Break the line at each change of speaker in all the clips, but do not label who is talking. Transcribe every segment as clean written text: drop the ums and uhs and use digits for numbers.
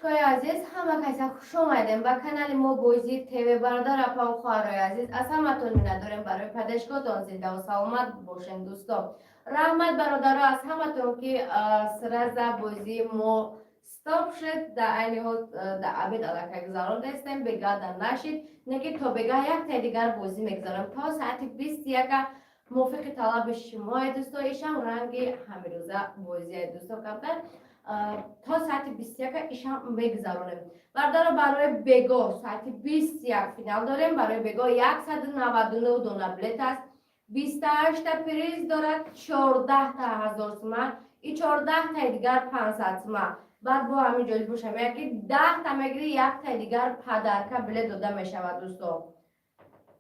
Подписчикои азиз, ҳама каса хуш омадем ба канали мо Бозӣ ТВ. Бародар, апау, хоҳарои азиз, аз ҳаматон миннатдорем барои поддержкатон. Зиндаву саломат бошем, дӯсто. Раҳмат, бародаро, аз ҳаматон, ки сразу бозии мо стоп шуд. Дар айни ҳол дар обед аллакай гузарондастем, бегаҳ дар нашид, не ки то бегаҳ яктай дигар бозӣ мегузарем то саати 21, мувофиқи талаби шумои, дӯсто. Ишам ранги ҳамирӯза бозия, дӯсто, камтар то саати 21 ишам мегузаронем. Бародаро, барои бегоҳ саати 21 финал дорем. Барои бегоҳ 199 дона билет аст, 28-та приз дорад, 14-та ҳазор сума и 14-таи дигар 500 сума. Баъд бо ҳамин ҷолиб бошам, яки 10-та мегирӣ, яктаи дигар подарка билет дода мешавад, дӯсто.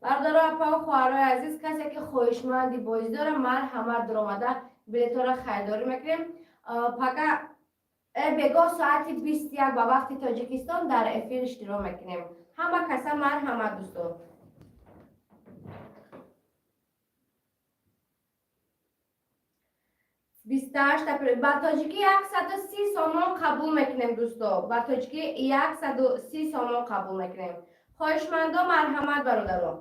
Бародаро, апау, хоҳарои азиз, касе ки хоҳишманди бозӣ дора, марҳамат, дуромада билетҳоро харидорӣ мекунем. Пока бегоҳ соати 21 ба вақти Тоҷикистон дар эфир иштирок мекунем. Ҳама каса марҳамат, дӯсто. 28 апрел ба тоҷикӣ 130 сомон қабул мекунем, дӯсто. Ба тоҷикӣ 130 сомон қабул мекунем. Хоҳишмандо, марҳамат, бародаро.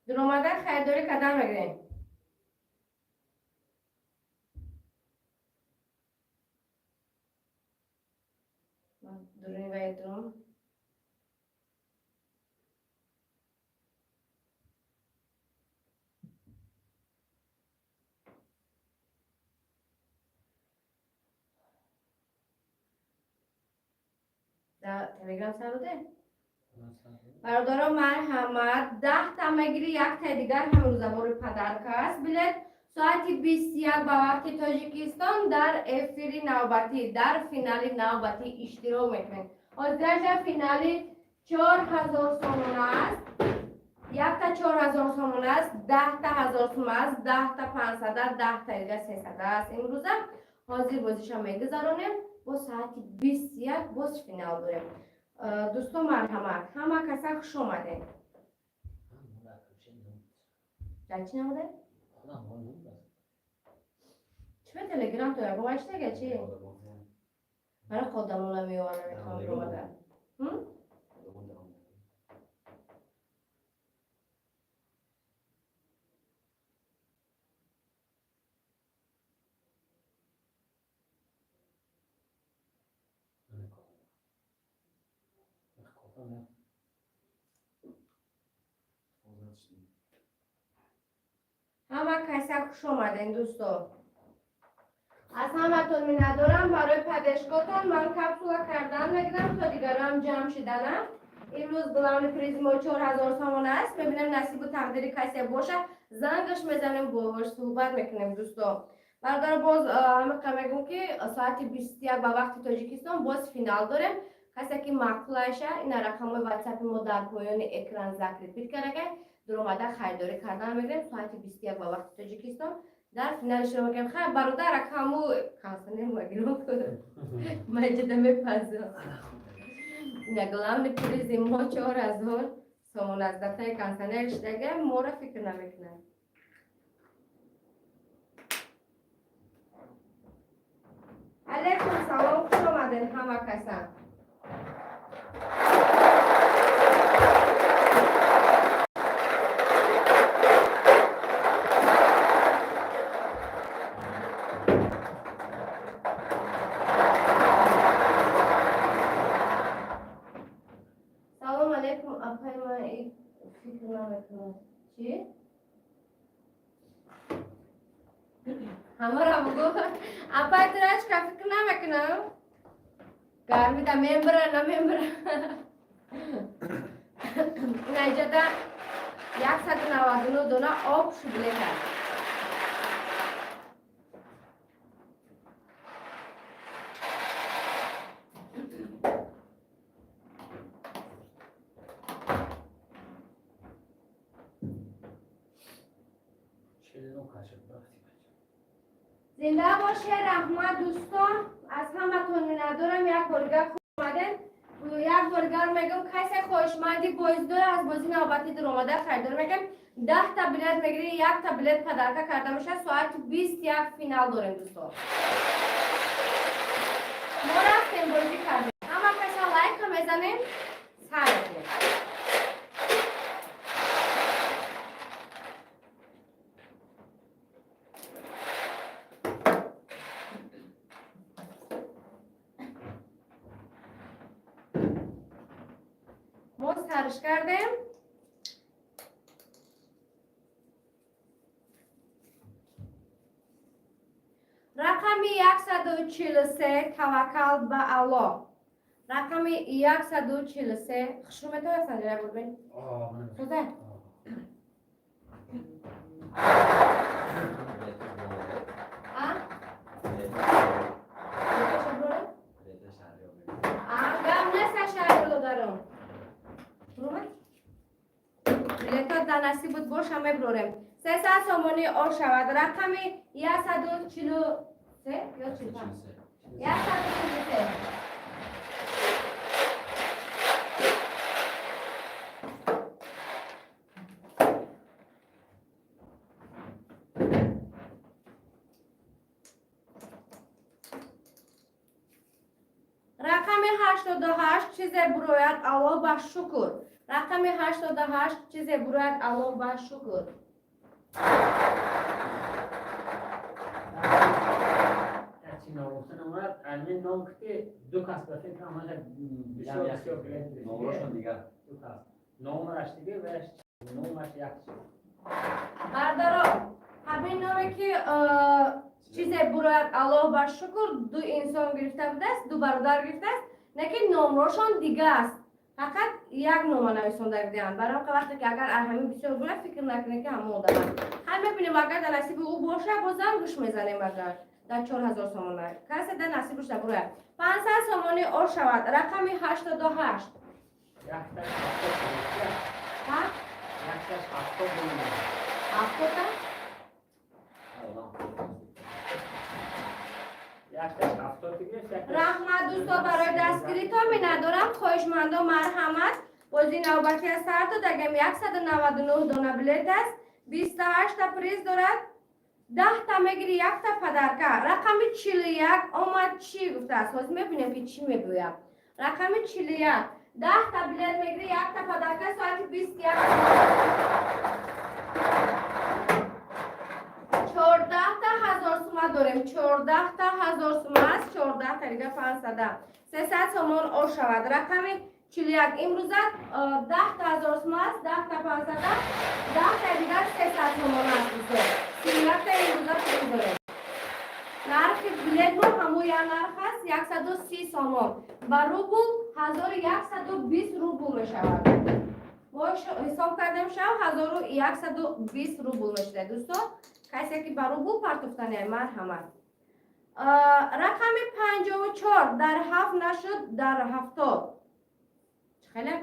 Дуромада харидорӣ кардан мегирем. Дуруни вайдум. Дар Телеграм саруде? Бародаро, марҳамат, 10-та мегирӣ, яктаи дигар ҳамрӯзабори подарка аст билет. Соати 21 ба вақти Тоҷикистон дар эфири навбатӣ, дар финали навбатӣ иштирок мекунем. Ҳозираша финали 4000 сомона аст. Якта 4000 сомона аст, 10-та ҳазор сума аст, 10-та 500-а, 10-та дигар 300 аст. Имрӯза ҳозир бозиша мегузаронем, бо соати 21 боз финал дорем. Дӯсто, марҳамат, ҳама каса хуш омадем. Дар чӣ намуде? Чӣ ба Телеграм то ягон ваштага чи? Мара қодамона меоварам, мехоҳам омада. Ҳама каса хуш омадем, дӯсто. Аз ҳаматон миннатдорам барои поддержкатон. Ман капсула кардан мегирам, то дигарам ҷамъ шиданам. Имрӯз главный приз мо 4000 сомон аст. Мебинем, насибу тақдири касе бошад, зангаш мезанем, бош суҳбат мекунем, дӯсто. Бародар, боз ҳамиқа мегӯм, ки соати 21 ба вақти Тоҷикистон боз финал дорем. Касе ки маъқулаша, ина рақамҳои Ватсапи мо дар поёни экран закрепить кардагай, дуромада харидорӣ кардан мегирем. Соати 21 ба вақти Тоҷикистон дар финал иштирок мекунем. Хайр, бародар, акаму кансанер магиром, маҷида мепазам. Ина главный призи мо 4000 сомон аст. Дафтари кондиционер иштага моро фикр намекунад. Алейкум салом, хуш омадед ҳама каса. Салом алейкум, апай, ман фикр намекунам. Чӣ? Ҳамаро бугӯ. Апай, турачка фикр намекунам. Гармида мембра, намембра. Инаҷада 199 дона об шублет аст. Зинда боше, раҳмат, дӯстон, аз ҳаматон миннатдорам. Як бор дигар хуш омадед. Як бор дигар мегӯм, касе хоҳишманди боиздор аз бозӣ навбатӣ дуромада харидор мекунем. 10-та билет мегирӣ, якта билет подарка карда мешавад. Соати 21 финал дорем, дӯстон. Мо рафтем, бозӣ кардем. Ҳама каса лайка мезанем, сар мекунем. Мо сарш кардем. Рақами 143, таваккал ба Аллоҳ. Рақами 143. Хушрӯ метавонад, Санҷара, бурбин. Соза? А? А, гап нест, шаҳрдодарон. Билетҳо дар насибут боша, меброрем. 300 сомонӣ ош шавад. Рақами 143 ё 45? 143. Рақами 88, чизе бурояд, Аллоҳ ба шукр. Рақами 88, чизе бурояд, Аллоҳ ба шукр.
Чи ногуфта намояд, ҳамин ном ки ду кас ба фикрам ҳаҷа бисёр бисёр билет.
Номрошон дигар.
Ду кас номраш дигар ва номаш як чиз.
Бардаро, ҳамин номе ки чизе бурояд, Аллоҳ ба шукр, ду инсон гирифта будааст, ду бародар гирифтааст, лекин номрошон дига аст. Фақат як нома нависонда будианд. Барои он вақте ки агар ҳамин бисёр бурояд, фикр накунед, ки ҳамон одам аст. Ҳам мебинем, агар дар насиби ӯ боша, бозам гӯш мезанем. Агар дар 4000 сомона касе дар насибаш набурояд, 500 сомонӣ ош шавад. Рақами 88.
Якташ 70.
Ҳа?
Якташ 70 буд.
70-та?
Якташ 70 гирифт, якташ.
Раҳмат, дӯсто, барои дастгиритон миннатдорам. Хоҳишмандо, марҳамат. Бозии навбатӣ аз сар додагем. 199 дона билет аст, 28-та приз дорад, 10-та мегири, якта подарка. Рақами 41 омад, чӣ гуфтааст? Ҳозир мебинем, ки чӣ мегӯяд. Рақами 41, 10-та билет мегири, якта подарка. Соати 21 14-та ҳазор сума дорем. 14-та ҳазор сума аст, 14-та дига 500-а. 300 сомон ош шавад. Рақами 41. Имрӯза 10-та ҳазор сума аст, 10-та 500-а, 10-та дигар 300 сомон аст, дӯстон. 31-та имрӯза приз дорем. Нархи билет мо ҳамун як нарх аст, 130 сомон. Ба рубл 1120 рубл мешавад. Мо ҳисоб кардем, шав 1120 рубл мешуда, дӯстон. Касе ки ба рубл партофтане, марҳамат. Рақами 54, дар ҳафт нашуд, дар 70. Хеле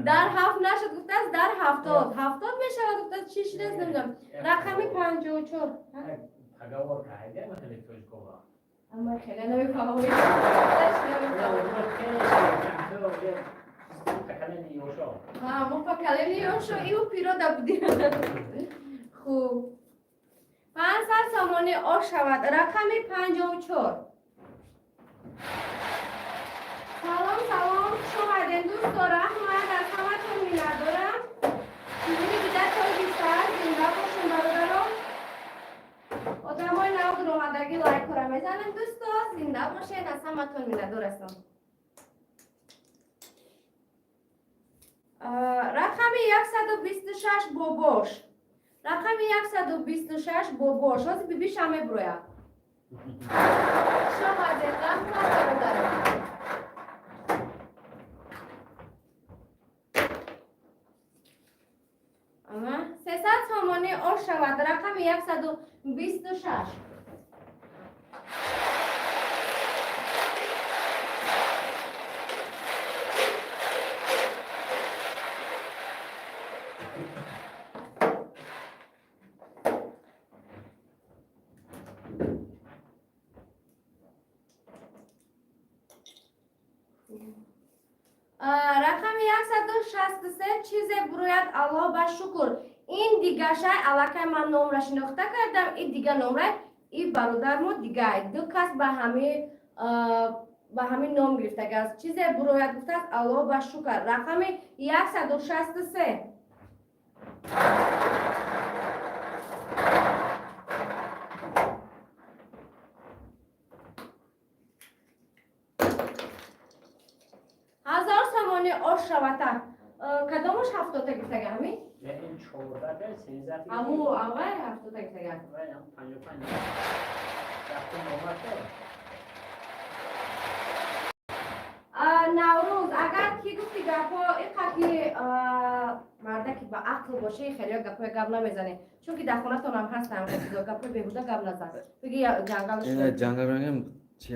дар ҳафт нашуд гуфтааст, дар 70, 70 мешавад гуфтааст. Чӣ шудааст, намедонам. Рақами 54.
Поговорка ҳайда махали тоҷикова.
Ама хеле намефаҳмам.
Поколение ёшо.
Ҳа, мо поколение ёшо иу пирода будем. Хуб, 500 сомонӣ ош шавад. Рақами 54. Салом, салом, хуш омадем, дӯсто. Раҳмат, аз ҳаматон миннатдорам. Чунини дида тоҷиксар, зинда бошем, бародарон. Одамои нав дуромадагӣ лайкҳоро мезанем, дӯсто. Зинда бошед, аз ҳаматон миннатдор ҳастам. Рақами 126, бобош. Рақами 126, бобош. Ҳозир бибиша мебурояд. Хуш омадед, раҳмат, бародарон. Ама 300 сомонӣ ош шавад. Рақами 126. 163, чизе бурояд, Аллоҳ ба шукр. Ин дигашай, аллакай ман номра шинохта кардам, и дига номра, и бародармо дигай. Ду кас ба ҳамин ном гирифтагааст. Чизе бурояд гуфтааст, Аллоҳ ба шукр. Рақами 163. 1000 сомони ош шавата. Кадомаш 70-та гирифтага ҳамин?
Не, ин 14-та, 13-та.
Аму аввал 70-та гирифтага.
Вай, ам 55. Рафтум омад.
Наврӯз, агар ки гуфти гапҳо иқа ки мардаки ба ақл боше, хеле гапҳои гап намезанед, чунки дар хонатонам ҳастам чизо, гапҳои беҳуда гап назан, биги ҷангал.
Ина ҷангал мегӯем, чи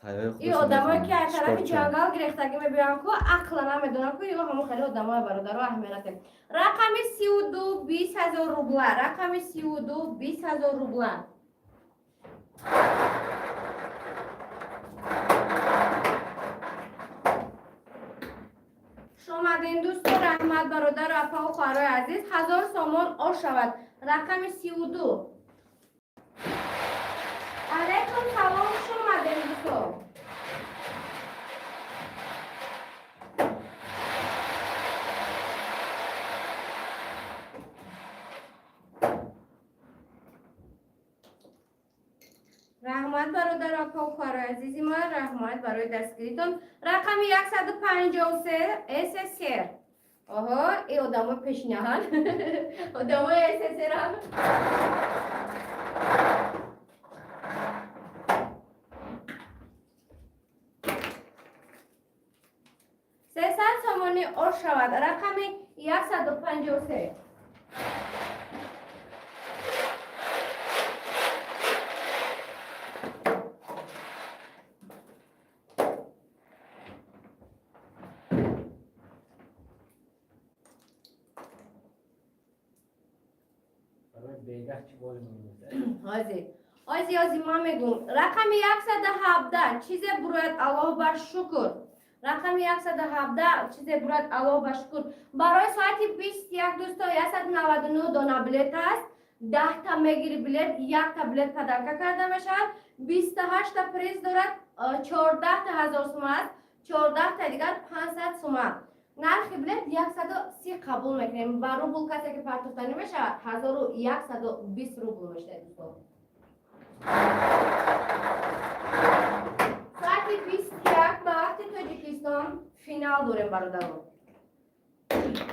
сайёи.
И одамое ки аз тарафи ҷангал гирехтагӣ мебиёянд ку, ақла намедонанд ку, ё ҳамон хеле одамое, бародаро, аҳамиятем. Рақами 32, 20 000 рубла. Рақами 32, 20 000 рубла. Шомадин, дӯсто, раҳмат, бародару апаву хоҳарои азиз. 1000 сомон ош шавад. Рақами 32. Алайкум салом, хуш омадем, дӯсто. Раҳмат, бародару апаву хоҳарои азизи ман, раҳмат барои дастгиритон. Рақами 153, СССР. Оҳо, и одамои пешинаҳан, одамои СССР. 300 сомонӣ ош шавад. Рақами 153.
Барои бегаҳ чӣ боз мемонад?
Ҳозир, ҳозир, ҳозир ман мегӯм. Рақами 117, чизе бурояд, Аллоҳ ба шукр. Рақами 117, чизе бурояд, Аллоҳ ба шукр. Барои соати 21, дӯсто, 199 дона билет аст. 10-та мегири билет, якта билет подарка карда мешавад. 28-та приз дорад, 14-та 1000 сума аст, 14-та дигар 500 сума. Нархи билет 130 қабул мекунем. Ба рубл касе ки партофтанӣ мешавад, 1120 рубл мешавад, дӯсто. Соати 21 ба вақти Тоҷикистон финал дорем, бародарон.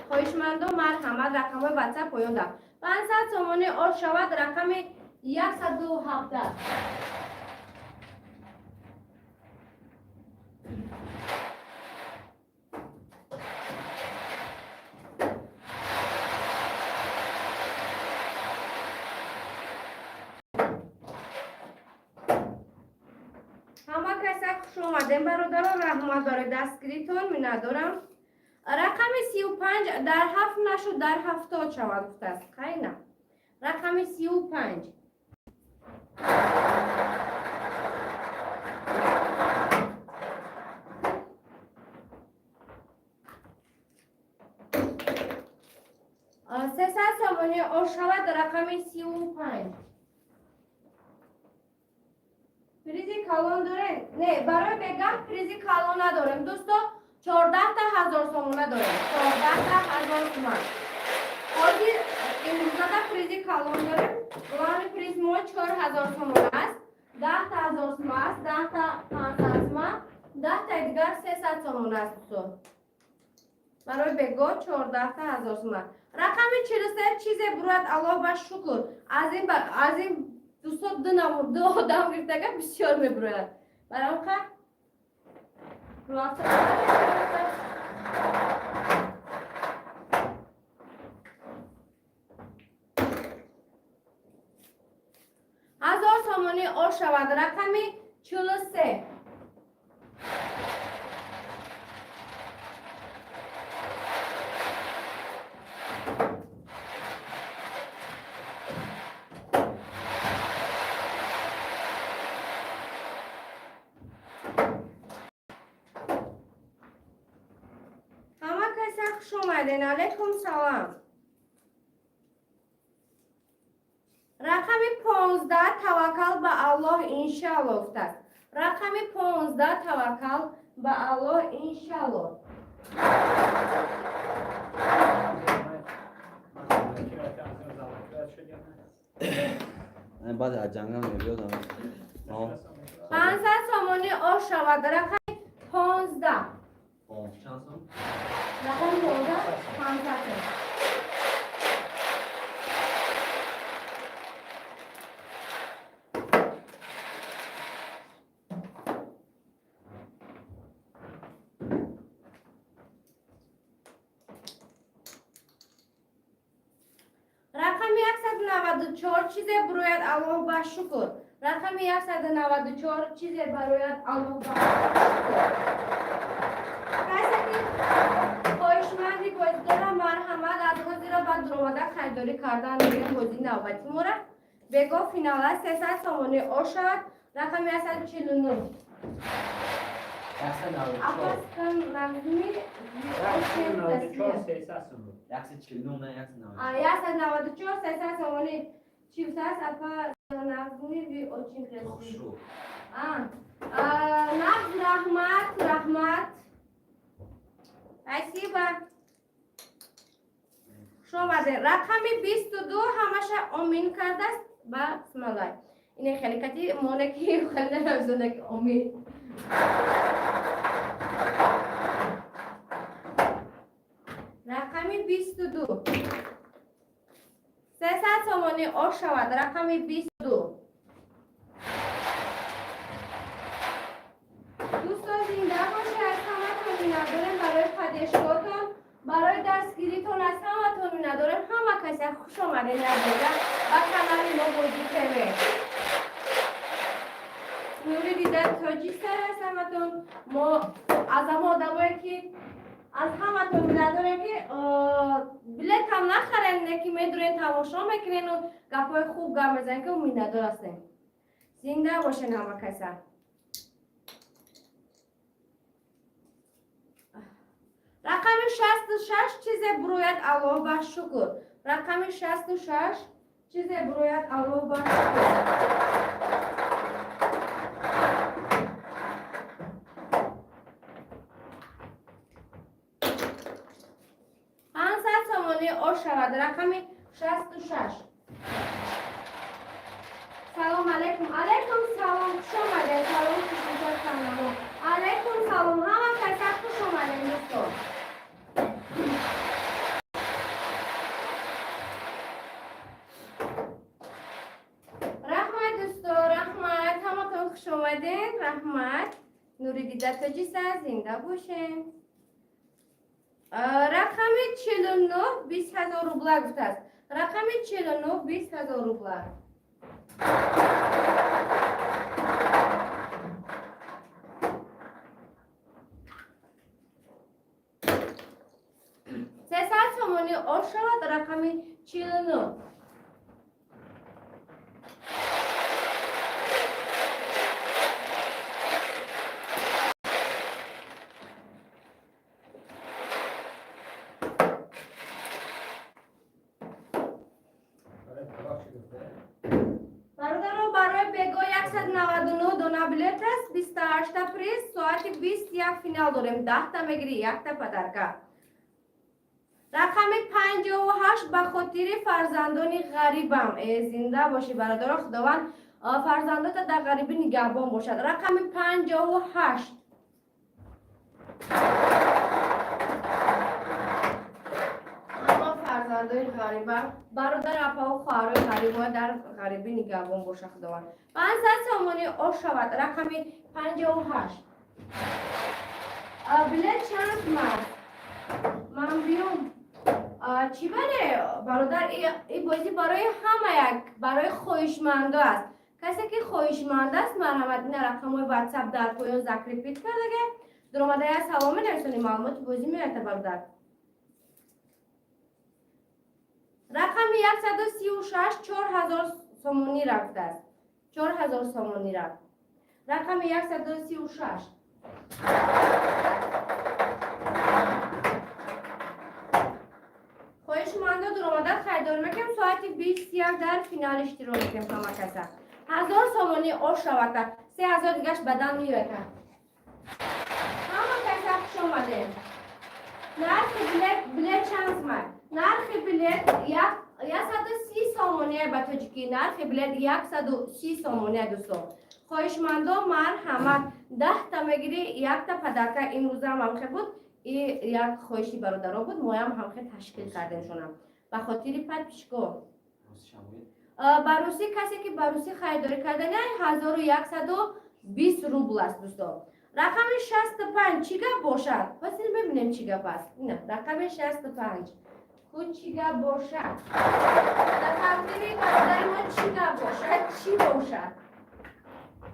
Хоҳишмандо, марҳамат, рақамҳои ватсап поён да. 500 сомонӣ ош шавад. Рақами 117. Ҳама каса хуш омадем, бародарон, раҳмат барои дастгиритон, миннатдорам. Рақами 35, дар ҳафт нашуд, дар 70 шавад гуфтааст. Қайна, рақами 35. 300 сомонӣ ош шавад. Рақами 35. Призи калон дорем? Не, барои бегаҳ призи калон надорем, дӯсто. 14-та 1000 сомона дорем, 14-та 1000 суман. Ҳозир имрӯзада призи калон дорем. Главный приз мо 4000 сомона аст, 10-та 1000 сума аст, 10-та 500 сума, 10-таи дигар 300 сомона аст, дӯсто. Барои бегоҳ 14-та 1000 сума. Рақами 43, чизе бурад, Аллоҳ ба шукр. Аз ин, дӯсто, ду намуд, ду одам гирифтага, бисёр мебурояд. Барам қа Руафта. 1000 сомонӣ ош шавад. Рақами 43. Ҳама каса омаден. Алейкум салом. Рақами 15, таваккал ба Аллоҳ, иншаалло гуфтааст. Рақами 15, таваккал ба Аллоҳ, иншаалло.
Баъд аз ҷангал мебиёдам.
500 сомонӣ ош шавад. Рақами 15.
Чанд сом?
Рақами 15, 500 сом. Рақами 194, чизе бурояд, Аллоҳ ба шукр. Рақами 194, чизе барояд, Аллоҳ ба шукр. Касе ки хоҳишманди бозӣ дора, марҳамат, аз ҳозира ба дуромада харидорӣ кардан мегирем. Бозии навбати мора бего финала 300 сомонӣ ошавад. Рақами 149. Апаскан нағми. 194, 300 сомонӣ. Чӣ гуфтааст апа? Нағми, вы очень красивый. Нағз, раҳмат, раҳмат, спасибо. Хуш омадед. Рақами 22, ҳамаша омин кардааст ба смалай. Ине хеле кати моне ки хеле намезона ки омин. Рақами 22, 300 сомонӣ ош шавад. Рақами 22. Дӯсто, зинда бошед. Аз ҳаматон миннатдорем барои поддержкотон, барои дастгиритон. Аз ҳаматон миннатдорем. Ҳама касе хуш омадед якбора ба канали мо Бозӣ ТВ. Нури дида тоҷиксар аз ҳаматон. Мо аз ҳама одамое ки аз ҳаматон миннатдорем, ки билетам нахарен, не ки медурен, тамошо мекунену гапҳои хуб гап мезанем, ки миннатдор ҳастем. Зинда бошен ҳама каса. Рақами 66, чизе бурояд, Аллоҳ ба шукр. Рақами 66, чизе бурояд, Аллоҳ ба шукр. 500 сомонӣ ош шавад. Рақами 66. Салом алейкум. Алейкум салом, хуш омадед. Салом, хушнушод канамо. Алейкум салом, ҳама каса хуш омадед, дӯстон. Раҳмат, дӯсто, раҳмат, ҳаматон хуш омадед. Раҳмат, нури дида тоҷиса, зинда бошед. Рақами 49, 20 000 рубла гуфтааст. Рақами 49, 20 000 рубла. 300 сомонӣ ош шавад. Рақами 49. Бародаро, барои бего 199 дона билет аст, 28-та приз. Соати 21 финал дорем. 10-та мегирӣ, якта подарка. Рақами 58, ба хотири фарзандони ғарибам. Зинда бошӣ, бародаро, Худованд фарзандота дар ғарибӣ нигаҳбон бошад. Рақами 58. Ҳама фарзандои ғарибам, бародар, апаву хоҳарои ғариб дар ғарибӣ нигаҳбон боша Худованд. 500 сомонӣ ош шавад. Рақами 58. Билет чанд мард? Ман биём. Чӣ бале, бародар, и бозӣ барои ҳама як, барои хоҳишмандо аст. Касе ки хоҳишманд аст, марҳамат, ина рақамҳои ватсап дар поён закрепить кардага. Дуромада як салом менависонӣ, маълумоти бозӣ меояд, бародар. Рақами 136, 4000 сомонӣ рафтааст. 4000 сомонӣ рафт. Рақами 136. Хоҳишмандо дуромада харидорӣ мекунем, соати 21 дар финал иштирок мекунем. Ҳама каса 1000 сомонӣ ош шавата, 3000 дигаш бадан меояд. Ҳама каса хуш омадем. Нархи билет, билет чанд сумай? Нархи билет 130 сомония ба тоҷикӣ. Нархи билет 130 сомония, дӯстон. Хоҳишмандо, марҳамат, 10-та мегирӣ, якта подарка. Имрӯзам ҳамхе буд и як хоҳиши бародаро буд, моям ҳамхе ташкил кардем шонам ба хотири подписчико. Ба русӣ, касе ки ба русӣ харидорӣ кардани, 1120 рубл аст, дӯстон. Рақами 65 чӣ гап бошад? Ҳозир мебинем, чӣ гап аст. Ина, рақами 65 ку чӣ гап бошад? Дар тақдири бародари мо чӣ гап бошад, чӣ бошад?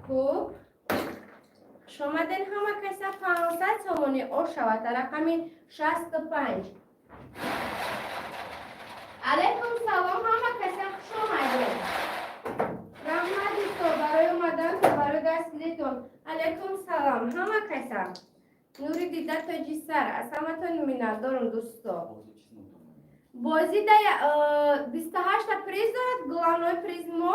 Хуб, хушомаден ҳама каса. 500 сомонӣ ош шавад, рақами 65. Алайкум салом, ҳама каса хуш омадед. Раҳмат, дӯсто, барои омадантон, барои дастгиритон. Алайкум салом, ҳама каса. Нури дида, тоҷи сар, аз ҳаматон миннатдорам, дӯсто. Бозӣ да 28-та приз дорад. Главной приз мо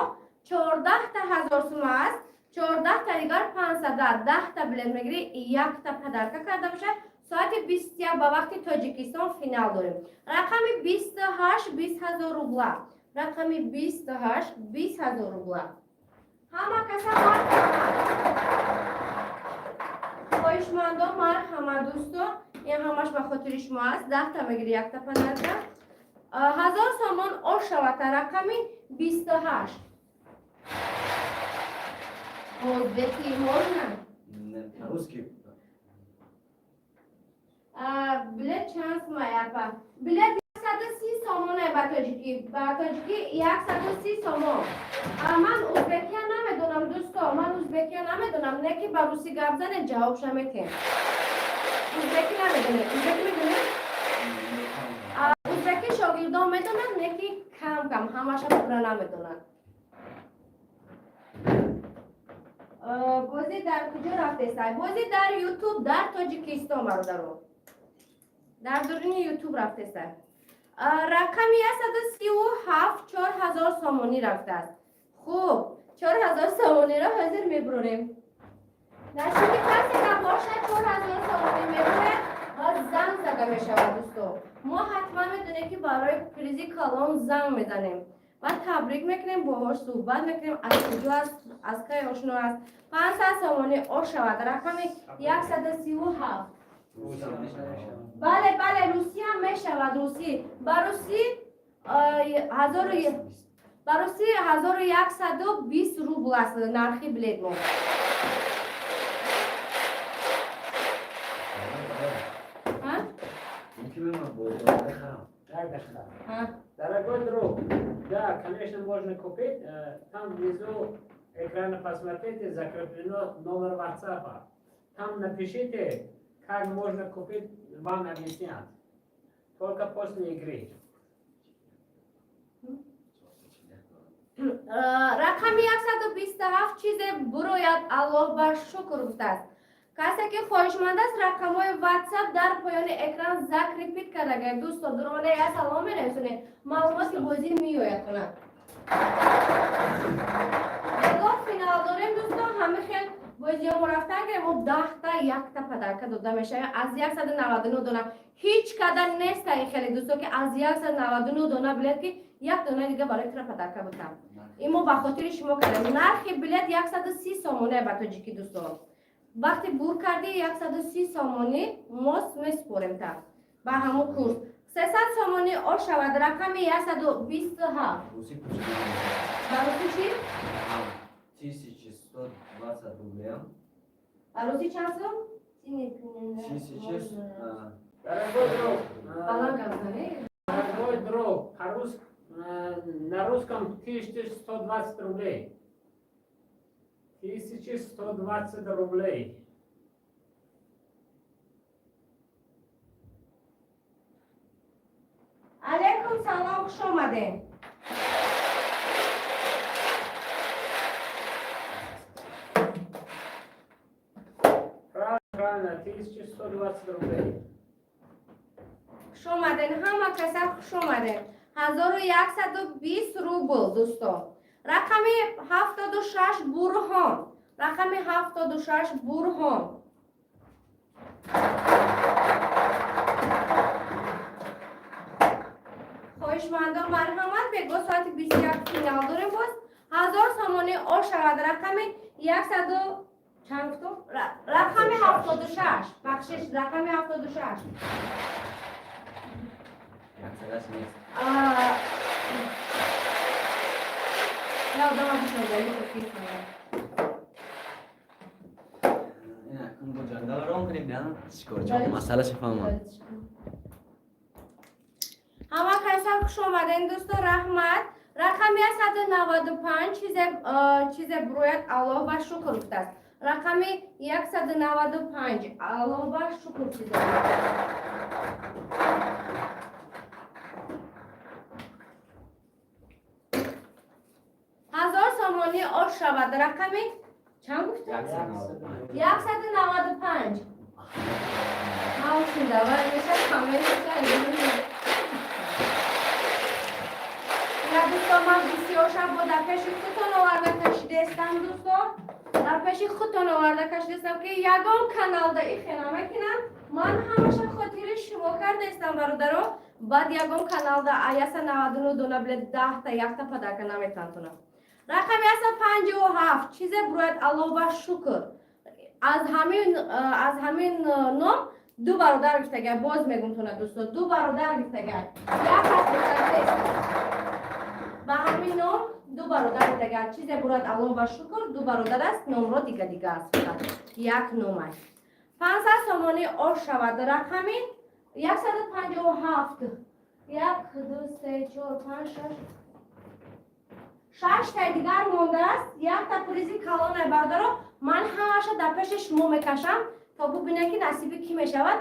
14-та 1000 сума аст, 14-та дигар 500. 10-та билет мегирӣ, якта подарка карда бошад. Соати 21 ба вақти Тоҷикистон финал дорем. Рақами 28, 20 000 рубла. Рақами 28, 20 000 рубла. Ҳама каса марҳамат, хоҳишмандо, марҳамат, дӯсто. Ин ҳамаш ба хотири шумо аст. 10-та мегирӣ, якта подарка. 1000 сомон ош шавад, рақами 28. Узбеки можно?
Русский.
Билет чанд сумай, апа? Билет 130 сомоне ба тоҷикӣ, ба тоҷикӣ 130 сомон. Ман узбекия намедонам, дӯсто, ман узбекия намедонам, не ки ба русӣ гап занед, ҷавобша метем. Узбекӣ намедонед? Узбекӣ медонед? Узбекӣ шогирдон медонанд, не ки кам кам, ҳамаша пурра намедонанд. Бозӣ дар куҷо рафтеста? Бозӣ дар Ютуб, дар Тоҷикистон, бародаро, дар дуруни Ютуб рафтеста. Рақами 137, 4000 сомонӣ рафтааст. Хуб, 4000 сомониро ҳозир мебурорем. Насиби касе набошад, 4000 сомонӣ мебуред ва занг зада мешавад, дӯсто. Мо ҳатман медонем, ки барои призи калон занг мезанем ва табрик мекунем, боҳош суҳбат мекунем, аз куҷо аст, аз кай ошно аст. 500 сомонӣ ош шавад, рақами 137. Бале, бале, русия мешавад. Русӣ, ба русӣ ҳазору, ба русӣ 1120 рубл аст нархи билет мо. А?
Мумкин ман бозор бихарам.
Як дақиқа.
А?
Дорогой друг, да, конечно, можно купить. Там внизу экрана, посмотрите, закреплено номер WhatsApp. Там напишите, как можно купить, вам объяснят. Только после игры.
Рақами 127 чизе бурояд, Аллоҳ ба шукр гуфтааст. Касе ки хоҳишманд аст, рақамҳои WhatsApp дар поёни экран закрепить кардагай, дӯсто. Дуромада я салом менависонед, маълумоти бозӣ меояд кунад. Ягон финал дорем, дӯстон. Ҳами хел бозиҳомо рафтан гирем, мо 10-та якта подарка дода мешавем аз 199 дона. Ҳеҷ када неста ин хеле, дӯсто, ки аз 199 дона билет ки як дона дига барои тура подарка бутам. Ин мо ба хотири шумо кардем. Нархи билет 130 сомоне ба тоҷикӣ, дӯстон. Вақте бур кардӣ, 130 сомонӣ мо месупорем та ба ҳамун курс. 300 сомонӣ ош шавад, рақами 127.
Русӣ куча.
Ба русӣ чӣ?
1120 рублей.
Ба русӣ чанд сом?
Тысяча.
Дорогой друг,
Баланд гап занӣ.
дорогой друг, на русском 1120 рублей. 1120 рублей.
Алейкум салом, хуш омадем.
Правильно, правильно, 1120 рублей.
Хуш Хуш омаден, ҳама каса хуш омаден. 1120 рубл, дӯсто. Рақами 76, Бурҳон. Рақами 76, Бурҳон. Хоҳишмандон, марҳамат. Бего соати 21 финал дорем боз. 1000 сомонӣ ош шавад, рақами яксаду чанд гуфтум? Рақами 76, бахшиш, рақами 76.
Яксадаш нест.
Я одама бишнозали фикр кунам.
Ин акун бо ҷангал рон кунем, на? Чикор, чо масъалаша фаҳмам.
Ҳама каса хуш омаден, дӯсто, раҳмат. Рақами 195, чизе бурояд, Аллоҳ ба шукр гуфтааст. Рақами 195, Аллоҳ ба шукр, чизе бурояд. 1000 сомонӣ ош шавад, рақами чанд гуфтам?
195.
195. Давай, меша камеша. Я, дӯсто, ман бисёр шаб бо дар пеши худтон оварда кашидаистам, дӯсто. Дар пеши худтон оварда кашидаистам, ки ягон каналда ихе намекунам. Ман ҳамаша хотири шумо кардаистам, бародаро. Баъд ягон каналда аяса 99 дона билет, 10-та, якта подарка наметантонам. Рақами 157, чизе бурояд, Аллоҳ ба шукр. Аз ҳамин ном ду бародар гифтагай. Боз мегум тона, дӯсто, ду бародар гифтагай, як кас гифтагай. Ба ҳамин ном ду бародар гифтагай. Чизе бурояд, Аллоҳ ба шукр, ду бародар аст, номро дига дига аст, фақат як ном аст. 500 сомонӣ ош шавад, рақами 157. Як, ду, се, чор, панҷ, шаш, шаштаи дигар мондааст. Якта призи калонай, бародаро. Ман ҳамаша дар пеши шумо мекашам, то бубинем, ки насиби кӣ мешавад.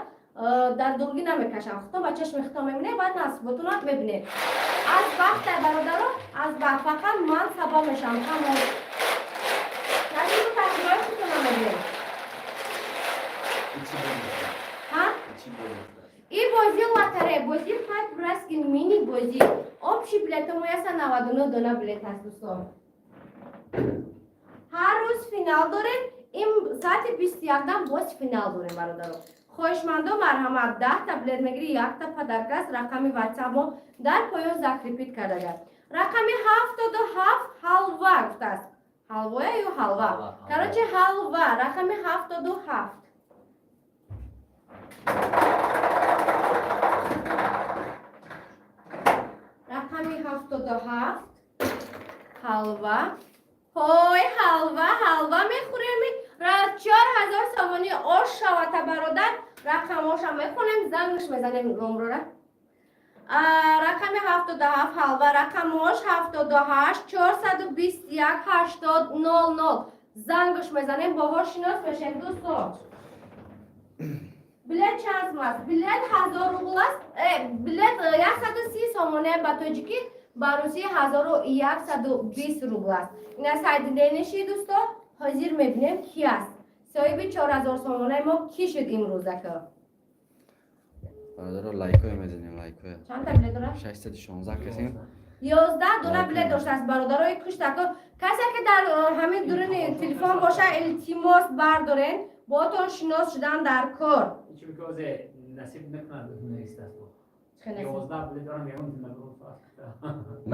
Дар дургӣ намекашам, худтон ба чашми худтон мебинед, баъд насиботонро мебинед. Аз бахтай, бародаро, аз бахт. Фақат ман сабаб мешавам, тамом. Насибу тақдирҳои худтонро мебинед. Ҳа, и бозӣ лотерея, бозӣ панҷ браски, мини бозӣ. Общий билетомо 199 дона билет аст, дӯстон. Ҳар рӯз финал дорем. Ин соати 21-дам боз финал дорем, бародаро. Хоҳишмандо, марҳамат. 10-та билет мегирӣ, якта подарка аст. Рақами ватсапмо дар поён закрепить кардагар. Рақами 77, Ҳалва гуфтааст. Ҳалвоя ё ҳалва? Короче, Ҳалва, рақами 77. Рақами 77, Ҳалва. Ҳой, ҳалва, ҳалва мехӯрем. 4000 сомонӣ ош шавата, бародар. Рақамоша мехонем, зангш мезанем номрора. Рақами 77, Ҳалва. Рақамош 78 421 80 00. Зангш мезанем, боҳо шинос мешем, дӯсто. Билет чанд сум аст? Билет 1000 рубл аст. Билет 130 сомоне ба тоҷикӣ, ба русӣ 1120 рубл аст. Ина сайдидениши, дӯсто. Ҳозир мебинем, ки аст соҳиби 4000 сомонаи мо, кӣ шуд имрӯзака.
Бародаро, лайкое мезанем, лайкое.
Чандта билет дорад?
616 касем.
11 дона билет доштааст, бародарои куштако. Касе ки дар ҳамин дуруни телефон боша, илтимос, бардорен, ботон шинос шудан дар кор.
Насиб накунад, 11 билет дорам, ягон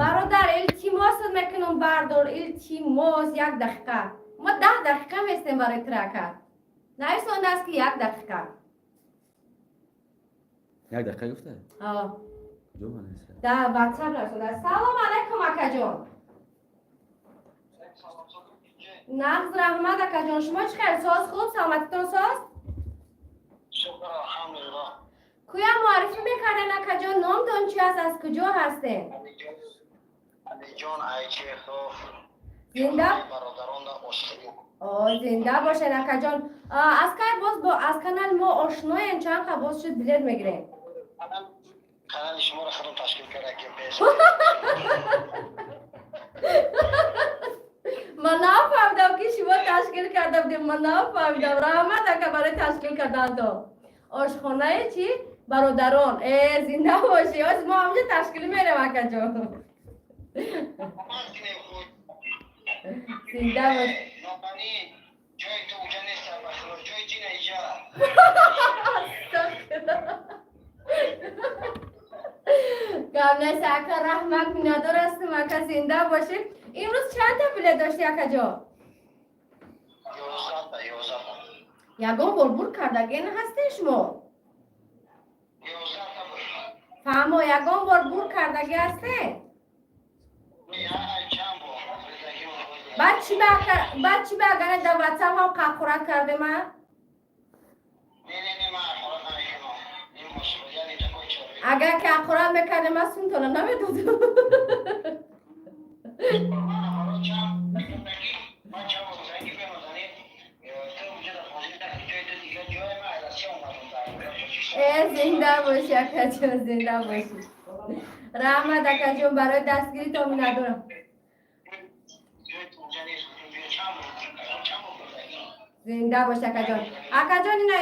Бародар, илтимос мекунам, бардор, илтимос, як дақиқа. Мо 10 дақиқа местем барои трака. Нависондааст, ки як дақиқа.
Як дақиқа гуфта? Куҷо нависа?
Дар ватсап нависондааст. Салом алайкум, акаҷон. Нағз, раҳмат, акаҷон. Шумо чӣ хел, соз, хуб, саломатитон соз? Куя муаррифӣ мекарден, акаҷон, номтон чи аст, аз куҷо ҳастем?
Алиҷон Айчехов.
Зинда.
Бародаронда ошиқ.
О, зинда бошед, акаҷон. Аз кай боз бо аз канали мо ошноем, чанд қа боз шуд билет мегирем?
Канали канали шуморо худам ташкил кардагим пеш.
Ман нафаҳмидам, ки шумо ташкил карда будем. Ман нафаҳмидам. Раҳмат, ака, барои ташкил кардантон. Ошхонаи чи? Бародарон, зинда бошӣ. Ҳозир мо ҳамҷа ташкилӣ мерем, акаҷон.
Ман кунем худ.
Зинда бош.
Нопанин, ҷои ту уҷа нест, бахило, ҷои ти на иҷа.
Гап нест, ака, раҳмат, миннатдор ҳастам, ака, зинда бошӣ. Имрӯз чанд та билет дошти, акаҷон?
11-та, 11-та.
Ягон бор бурд кардаген ҳастен шумо?
11-та буд.
Фаҳмо, ягон бор бурд кардагӣ ҳастен?
Не, чанд бор. Зиндагӣ.
Баъд чӣ ба агар дар ватсап ҳам қаққурат кардема?
Не, не, не, ман ҳақорат намекунам. Импосибл, я не такой человек.
Агар ки ҳақорат мекардем, ман сумтона намедодам.
Ман ҳақорат чанд мекардагӣ, ман чанд бор гуфтам, ки бенозанин, ту уҷа дар бозӣ накун, ҷои ту дигар ҷои, ман аз Россия омадам дар Тоҷикистон.
Зинда бошӣ, акаҷон, зинда бошӣ. Раҳмат, акаҷон, барои дастгиритон миннатдорам.
Ҷои ту уҷа нест, биё, чанд бор гуфтагӣ.
Зинда бош, акаҷон. Акаҷон, ина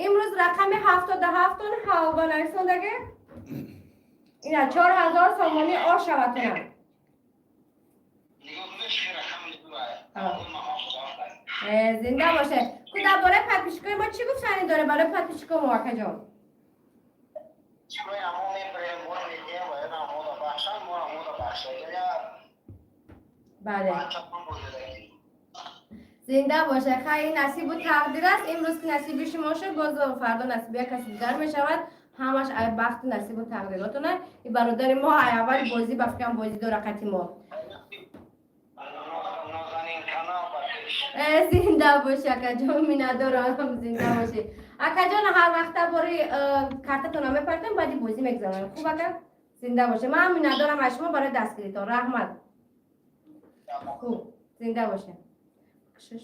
имрӯз рақами 77-он ҳалва нависондаге, ина 4000 сомонӣ ошаватона.
Нигоҳ кун, чӣ рақами дуа. Ман 77.
Зинда боше. Ку дар бораи подписчикои мо чӣ гуфтанӣ дорем, барои подписчикои мо, акаҷон?
Чикои ҳамо мебарем, мо медиҳем ва ина ҳамода бахшан, мо ҳамода бахшем. Я панҷ бозидагӣ.
Зинда боше. Хай, ин насибу тақдир аст. Имрӯз ки насиби шумо шуд, боз фардо насиби як каси дигар мешавад. Ҳамаш ай бахту насибу тақдиротона. И бародари мо ай аввали бозӣ, ба фикрам, бозӣ дора қати мо.
Нозанин канал ба пеш.
Зинда бошӣ, акаҷон, миннатдорам, зинда бошӣ. Акаҷон, ҳар вақта бори картатона мепартем, баъди бозӣ мегзаронем. Хуб, ака, зинда боше. Ман миннатдорам аз шумо барои дастгиритон. Раҳмат. Хуб, зинда боше. Кушиш.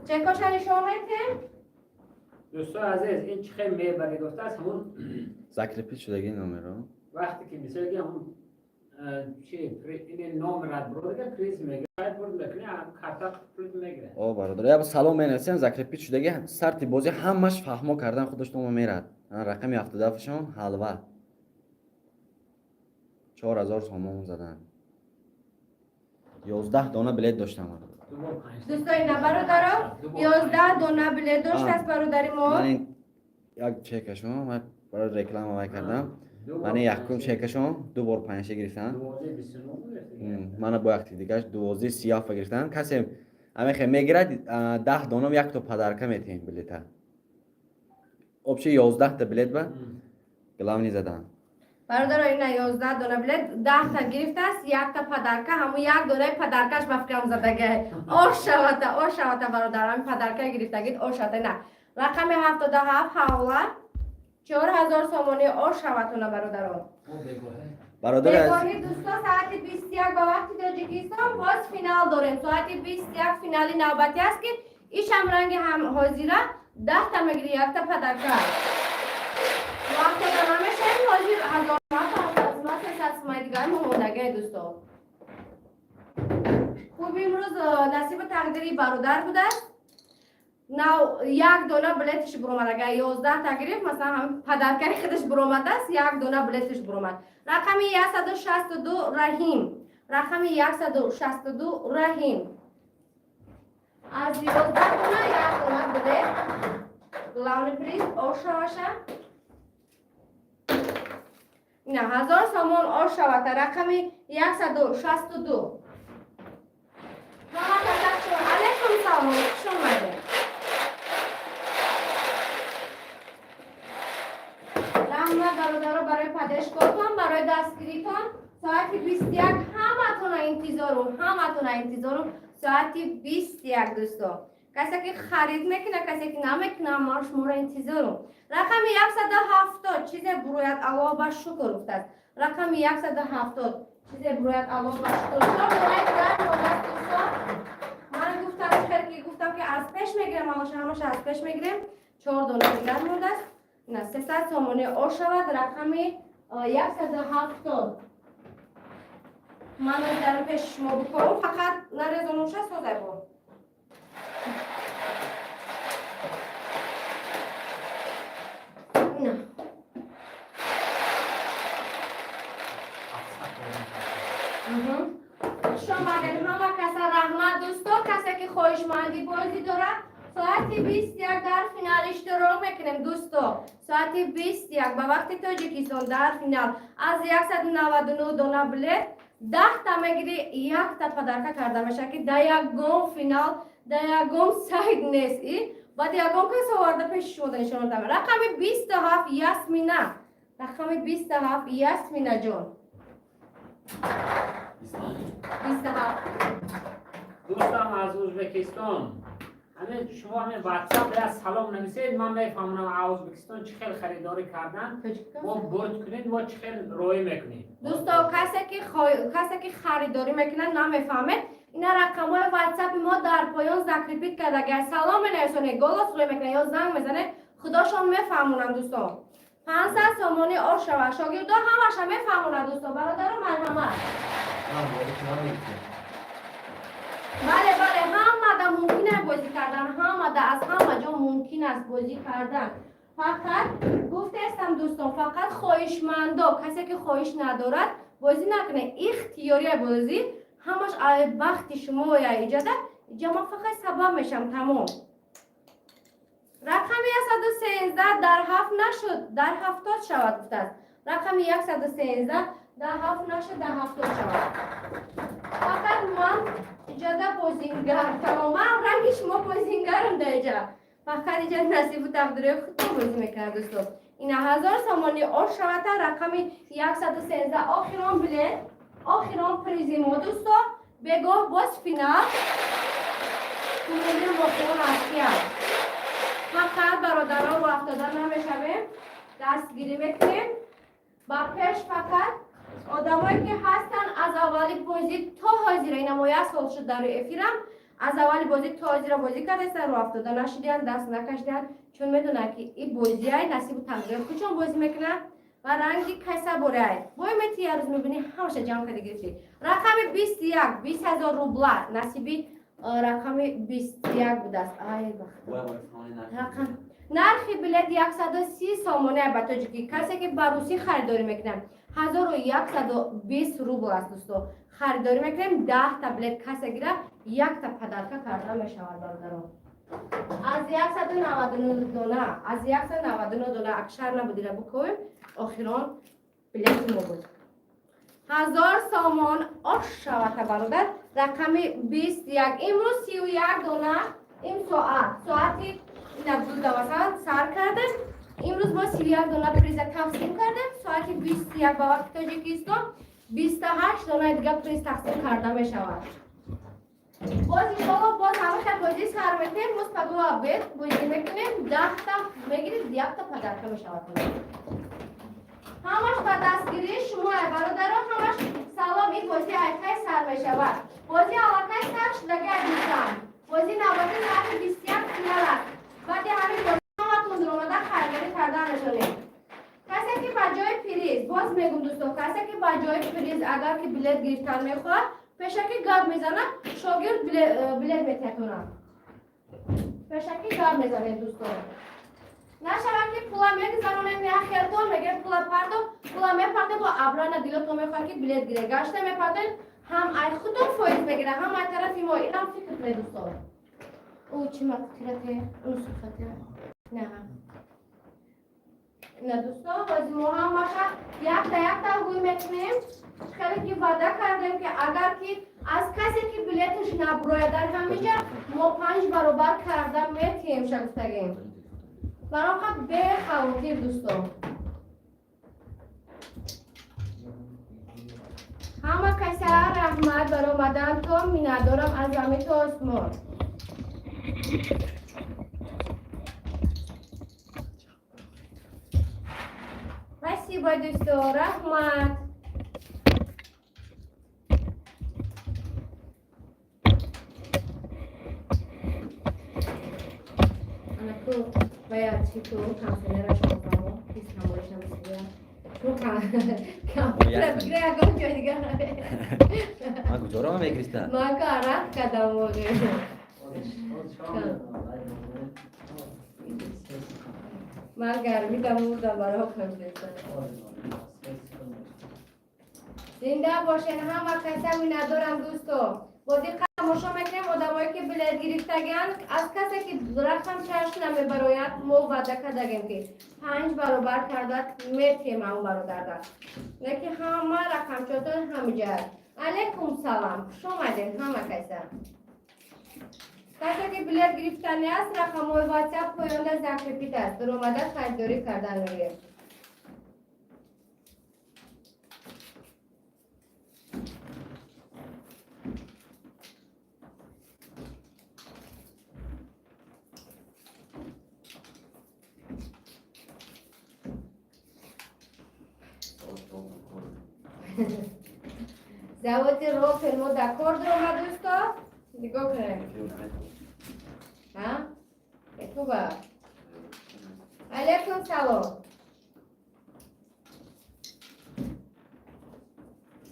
Чекоша нишон метем?
Дӯстои азиз, ин чӣ хел мебарӣ гуфтааст, ҳамун
Закрепить шудаги номеро.
Вақте ки мисол ки ҳамун чи ини номерат бурдага, приз мегирад, бурд мекунӣ, карта пул мегирад.
О, бародар, я салом менависем, закрепить шудаги, сарти бозӣ ҳамаш фаҳмо кардан худаш нома мерад. Рақами 77-шон ҳалва. 4000 сомон задан. 11 дона билет доштам, бародар.
Ду бор панҷ.
Дӯстои на, бародаро, 11 дона билет доштааст бародари мо.
Ман ин як чекашон, ман барои реклама вай кардам. Ман ин якум чекашон ду бор панҷша гирифтам.
12:29 гирифта.
Мана бо якти дигаш 12:37 гирифтам. Касе амехе мегирад, 10 доном якто подарка метиҳем билета. Вообще 11-та билет ба главный задан.
Бародаро, ина 11 дона билет, 10-та гирифтааст, якта подарка, ҳамун як донаи подаркаш ба фикрам задага. Ошавата, ошавата, бародар, ҳамин подарка гирифтагид, ошавата. Ина рақами 77 ҳавла, 4000 сомонӣ ошаватона, бародарон.
Бародари азиз,
Бегоҳӣ, дӯсто, соати 21 ба вақти Тоҷикистон боз финал дорем. Соати 21 финали навбатӣ аст, ки ишам ранги ҳам ҳозира, 10-та мегири, якта подарка. Вақтода намешавем, ҳозир ҳазор, 300 сумаи дигар момондагиа, дӯсто. Хуб, имрӯз насибу тақдири бародар будааст. Нав як дона билетиш буромад. Агар 11-та гирифт, масалан, ҳамин подаркаи худаш буромадааст, як дона билетиш буромад. Рақами 162 Раҳим, рақами 162 Раҳим, аз 11 дона як дона билет, главный приз ошаваша. Ина 1000 сомон ошавата, рақами 162. Алейкум салом, хуш омадед. Раҳмат, бародаро, барои поддержкатон, барои дастгиритон. Соати 21 ҳаматона интизорум, ҳаматона интизорум соати 21. Дӯсто, касе ки харид мекуна, касе ки намекуна, ман шуморо интизорум. Рақами 170, чизе бурояд, Аллоҳ ба шукр гуфтааст. Рақами 170, чизе бурояд, Аллоҳ ба шукр. Дӯсто, ман гуфтам, ки гуфтам, ки аз пеш мегирем, ҳамаша, ҳамаша аз пеш мегирем. Чор дона дигар мондааст. На 300 сомонӣ ошавад, рақами 170. Ман дар пеши шумо бикорам, фақат нарезонуша созай бо. Хуш омадем ҳама каса, раҳмат, дӯсто. Касе ки хоҳишманди бозӣ дорад, соати 21 дар финал иштирок мекунем, дӯсто. Соати 21 ба вақти Тоҷикистон дар финал аз 199 дона билет 10-та мегирӣ, якта подарка карда мешавад, ки дар ягон финал, дар ягон сайт нест. И баъд ягон кас оварда пеши шумо нишон додам. Рақами 27, Ясмина, рақами 27, Ясмина ҷон, 27.
Дӯстам аз Ӯзбекистон, ҳамин шумо ҳамин WhatsApp я салом нависед, ман мефаҳмонам, аз Ӯзбекистон чӣ хел харидорӣ кардан, мо бурд кунед, мо чӣ хел роӣ мекунем.
Дӯсто, касе ки харидорӣ мекунад, намефаҳмед, ина рақамҳои ватсапи мо дар поён закрепить карда. Салом менависонед, голос рӯй мекунад ё занг мезанед, худошон мефаҳмонанд, дӯсто. 500 сомонӣ ош шавад, шогирдо ҳамаша мефаҳмонанд, дӯсто, бародару марҳамат. Бале, бале, ҳамада мумкин аст бозӣ кардан, ҳамада, аз ҳама ҷо мумкин аст бозӣ кардан. Фақат гуфтаестам, дӯстон, фақат хоҳишмандо, касе ки хоҳиш надорад, бозӣ накунед. Ихтиёрия бозӣ, ҳамаш бахти шумо иҷода. Иҷа ман фақат сабаб мешам, тамом. Рақами 113 дар ҳафт нашуд, дар 70 шавад, гуфтааст. Рақами 113 дар ҳафт нашуд, дар 70 шавад. Фақат ман иҷода бозингар, тамом. Ман ранги шумо бозингарам дар иҷа. Фақат иҷа насибу тақдири худтон бозӣ мекунад, дӯсто. Ина 1000 сомонӣ ош шавата, рақами 113, охирон билет, охирон призи мо, дӯсто. Бегоҳ боз финал мебинем, воқеан аст. Фақат бародарон, рӯ афтода намешавем, дастгирӣ мекунем ба пеш. Фақат одамое ки ҳастанд аз аввали бозӣ то ҳозира, ина мо як сол шуд дар эфирам, аз аввали бозӣ то ҳозира бозӣ кардастанд, рӯ афтода нашудиянд, даст накашиданд, чун медонанд, ки и бозиай насибу тақдири худшон бозӣ мекунанд ва ранги кайса борай бой мети, як рӯз мебинӣ, ҳамаша ҷамъ карда гирифтӣ. Рақами 21, 20 000 рубла насиби рақами 21 будааст. Ай бахт, рақам, нархи билет 130 сомоне ба тоҷикӣ. Касе ки ба русӣ харидорӣ мекунад, 1120 рубл аст, дӯсто. Харидорӣ мекунем, 10-та билет касе гира, якта подарка карда мешавад, бародарон. Аз 199 дона, аз 199 дона акшар набудира букӯем. Охирон билети мо буд, 1000 сомон ош шавата, бародар, рақами 21. Имрӯз 31 дона, ин соат, соати ина дуда масалан сар кардем. Имрӯз мо 31 дона приза тақсим кардем. Соати 21 ба вақти Тоҷикистон 28 донаи дига приз тақсим карда мешавад. Боз иншоалло, боз ҳама хел бозӣ сар метем. Рӯз пагоҳ бед бозӣ мекунем, 10-та мегирид, якта подарка мешавад. Ҳамаш ба дастгирии шумо, бародаро, ҳамаш. Салом, ин бозӣ айкай сар мешавад? Бозӣ аллакай сар шудаги, дӯстам. Бозӣ навбати соати 21 финал аст. Баъди ҳамин бозӣ ҳаматон дуромада харидорӣ карда метонед. Касе ки ба ҷои приз, боз мегум, дӯсто, касе ки ба ҷои приз агар ки билет гирифтан мехоҳад, пешакӣ гап мезанад, шогирд билет метиҳатонад. Пешакӣ гап мезанед, дӯсто. Нашавад ки пула мегузаронем, як хелтон мегем, пула пардо, пула мепардем, бо абрана дилотон мехоҳад ки билет гире, гашта мепардем, ҳам ай худтон фоиз мегира, ҳам ай тарафи мо. Инам фикр кунед, дӯсто. Ӯ чи мақфирате, ӯ сухате на на, дӯсто. Бози мо ҳамаша якта якта гӯй мекунем. Хеле ки ваъда кардем, ки агар ки аз касе ки билеташ набурояд дар ҳамиҷа, мо панҷ баробар карда метиҳем, ша гуфтагем. Бароқа бехавотир, дӯсто. Ҳама каса раҳмат бар омадантон, миннатдорам аз замин то осмон. Спасибо, дӯсто, раҳмат. Анаку бояд чӣ ку консилера шумо фаҳмо, ҳис ҳамоиш намесида. Шумо компютера бигира, ягон ҷой дигар.
Ман куҷоро мегириста?
Ман ку арақ кардам воқеа. Ман гармида мурдам барои компютер. Зинда бошен, ҳама каса миннатдорам, дӯсто. Бо диққат тамошо мекунем. Одамое ки билет гирифтагианд, аз касе ки рақам чашм намебарояд, мо ваъда кардагем, ки панҷ баробар карда метиҳем ҳамн бародарда. Лекин ҳама рақамчотон ҳамиҷа аст. Алейкум салам, хуш омадем ҳама каса. Касе ки билет гирифтани аст, рақамҳои WhatsApp поёнда закрепить аст, дуромада харидорӣ кардан мегирем. Заводи Рофел мо дар кор дуромад, дӯсто, нигоҳ кунем. Хуба, алейкум салом,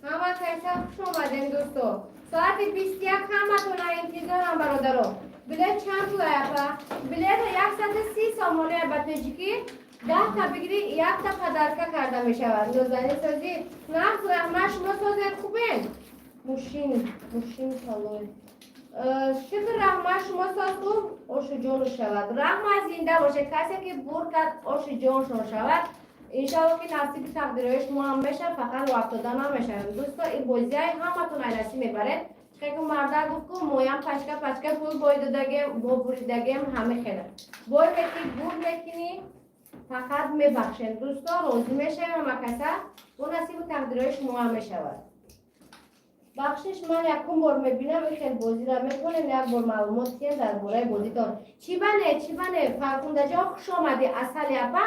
ҳама кайса, хуш омадем, дӯсто. Соати 21 ҳаматона интизорам, бародаро. Билет чанд пул, апа? Билета 130 сомоне, ба тоҷикӣ 10-та бигирӣ, якта подарка карда мешавад. Нозанин созӣ, нағз, раҳмат, шумо созед, хубен? Мушин мушин калой. Шукр, раҳмат, шумо соз, хуб? Ошу ҷону шавад, раҳмат, зинда бошед. Касе ки бур кард, оши ҷоншон шавад. Иншалло, ки насиби тақдирҳои шумо ҳам мешавад, фақат роҳафтода намешавем, дӯсто. Ин бозиҳаи ҳаматон айласӣ мебаред. Чихе марда гуфт, ку моям пачка пачка пул бой додагем, бо буридагем, ҳама хела бой мекунӣ, бур мекунӣ, фақат мебахшем, дӯсто, розӣ мешавем ҳама каса, бо насибу тақдирҳои шумо ҳам мешавад. Бахшиш, ман якум бор мебинам ин хел бозиро, метавонем як бор маълумот диҳем дар бораи бозитон? Чӣ бане, чӣ бане? Фархундаҷон, хуш омадӣ, асали апа.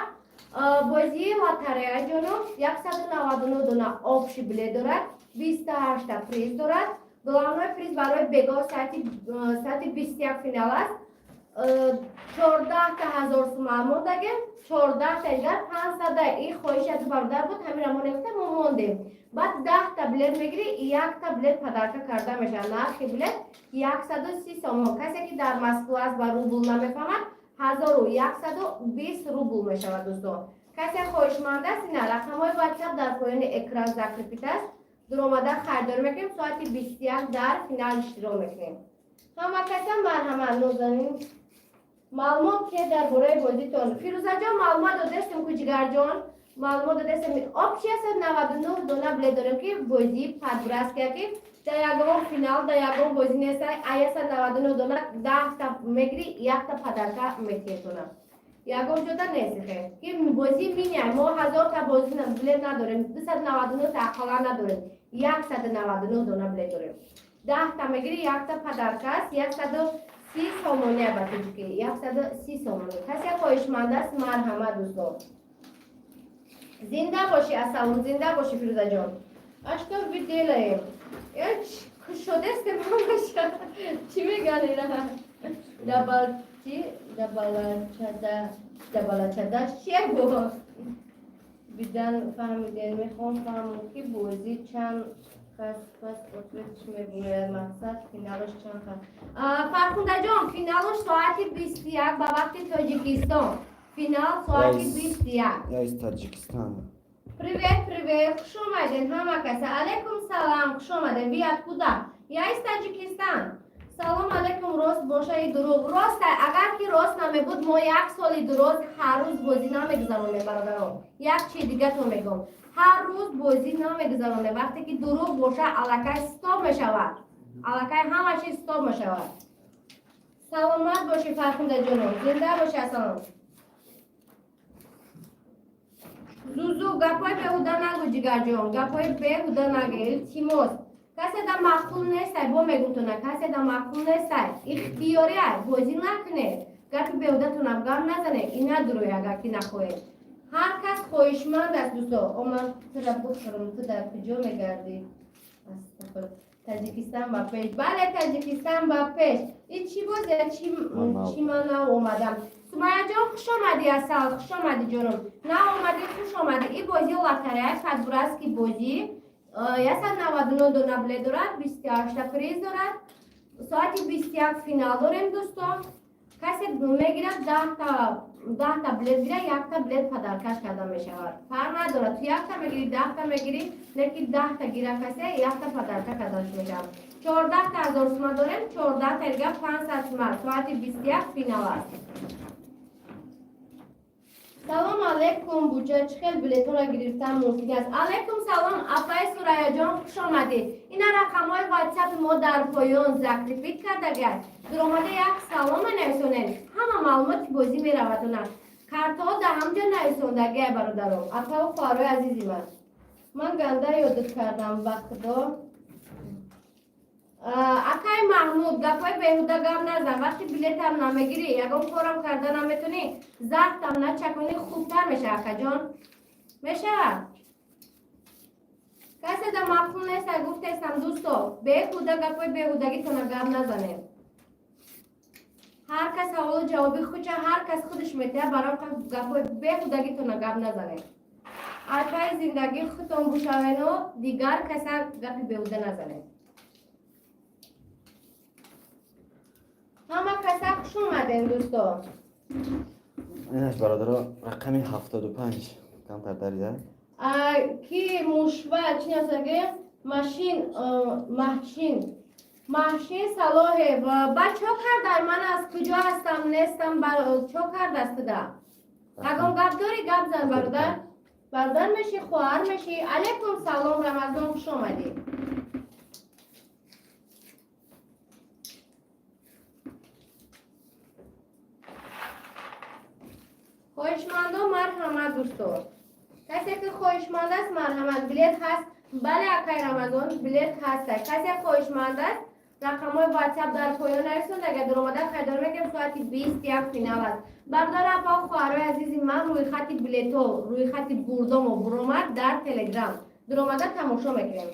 Бозии лотерея, ҷоно, 199 дона общий билет дорад, 28-та приз дорад. Главной приз барои бего соати 21 финал аст. 14-та ҳазор сума мондагем, 14-та дигар 500-а. Ин хоҳишати бародар буд, ҳамира мо нагуфтем, мо мондем. Баъд 10-та билет мегирӣ, якта билет подарка карда мешавад. Нархи билет 130 сомон. Касе ки дар Москва аст, ба рубл намефаҳмад, 1120 рубл мешавад, дӯстон. Касе хоҳишманд аст, ина рақамҳои WhatsApp дар поёни экран закрепить аст, дуромада харидорӣ мекунем. Соати 21 дар финал иштирок мекунем. Ҳама каса марҳамат. Нозанин, маълумот ке дар бораи бозитон? Фирӯзаҷон, маълумот додастем ку, ҷигарҷон, маълумот додастем. Общий 99 дона билет дорем, ки бозии подброска, ки дар ягон финал, дар ягон бозӣ неста. А 199 дона 10-та мегирӣ, якта подарка метиҳетона. Ягон ҷода нест хе ки бозии миня. Мо ҳазорта бозӣ билет надорем, 299 та ақалла надорем, 199 дона билет дорем. 10-та мегирӣ, якта подарка аст. 130 сомония, ба тоҷикӣ 130 сомони. Касе хоҳишманд аст, марҳамат, дӯстон. Зинда бошӣ, асалом, зинда бошӣ, Фирӯзаҷон. А что вы делаем? Кушодестем ҳамаша. Чӣ меган ина? Дабал чи дабалачада, дабалачада чия бо бидан фаҳмидем. Мехоҳам фаҳмам, ки бозӣ чанд кас пас ответш мебинояд, мақсад финалаш чанд кас. Фархундаҷон, финалаш соати 21 ба вақти Тоҷикистон. Финал соати 21.
Я из Таджикистана.
Привет, привет, хуш омадед ҳама каса. Алейкум салам, хуш омадед. Вы откуда? Я из Таджикистан. Салом алейкум, рост боша и дурӯғ? Рост, агар ки рост намебуд, мо як соли дуроз ҳар рӯз бозӣ намегузаронем, бародарон. Як чи дигато мегӯм, ҳар рӯз бозӣ намегузаронем. Вақте ки дурӯғ боша, аллакай стоп мешавад, аллакай ҳама чиз стоп мешавад. Саломат бошӣ, Фархундаҷоном, зинда бошӣ, ассалом. Зузу, гапҳои беҳуда нагӯ, ҷигарҷон, гапҳои беҳуда нагӯ, илтимос. Касе да маъқул нестай, бо мегумтона, касе да маъқул нестай, ихтиёри ай, бозӣ накунед, гапи беҳудатонам гап назанед. Ина дурӯй, агар ки нахоҳед. Ҳар кас хоҳишманд аст, дӯсто. Оман тура бухӯрам, ту дар куҷо мегардӣ? Таҷикистан ба пеш! Бале, Таҷикистан ба пеш. И чӣ бозия, чӣ? Ман нав омадам. Сумаяҷон, хуш омадӣ, асал, хуш омадӣ, ҷонум, нав омадӣ, хуш омадӣ. И бозии лотерея, подброски бозӣ, 199 дона билет дорад, 28-та приз дорад. Соати 21 финал дорем, дӯстон. Касе мегирад, 10та билет гирад, якта билет подаркаш карда мешавад. Фарқ надорад, ту якта мегирӣ, 10та мегирӣ, не ки 10та гира касе, якта подарка кардаш мешавад. 14та ҳазор сума дорем, 14та дига 500 сума. Соати 21 финал аст. Салом алейкум, буҷа, чӣ хел билетҳоро гирифтан мумкин аст? Алейкум салом, апаи Сураяҷон, хуш омадед. Ина рақамҳои ватсапи мо дар поён закрепить кардагиаст. Дуромада як саломе нависонед, ҳама маълумоти бозӣ меравадона. Картҳо дар ҳамҷо нависондагиай, бародаром, апаву хоҳарои азизи ман. Ман ганда ёдат кардам, ба худо. Акай Маҳмуд, гапҳои беҳуда гап назан. Вақти билетам намегирӣ, ягон корам карда наметонӣ, захтам начаконӣ, хубтар мешавад, акаҷон. Мешавад? Касе да маъқул неста, гуфтестам, дӯсто, беҳуда гапҳои беҳудагитона гап назанед. Ҳар кас саволу ҷавоби худша ҳар кас худаш метиҳад, барои гапҳои беҳудагитона гап назанед. Акаи зиндагӣ худтон бушавену дигар каса гапи беҳуда назанед. Ҳама каса хуш омадем, дӯсто.
Инаш, бародаро, рақами 75 камтар дарида.
Ки мушва чи насаге машин, маҳшин, маҳшин Салоҳев ба чо кардай? Ман аз куҷо ҳастам, нестам, чо кардастуда? Ягон гап дорӣ, гап зан, бародар. Бародар мешӣ, хоҳар мешӣ. Алейкум салом, Рамазон, хуш омадӣ. Хоҳишмандо, марҳамат, дӯсто. Касе ки хоҳишманд аст, марҳамат. Билет ҳаст? Бале, акай Рамазон, билет ҳаст. Касе хоҳишманд аст, рақамҳои ватсап дар поён нависон, агар дуромада харидор мекунем. Соати 21 финал аст. Бародару апа, хоҳарои азизи ман, рӯйхати билетҳо, рӯйхати бурдомо буромад дар Телеграм. Дуромада тамошо мекунем.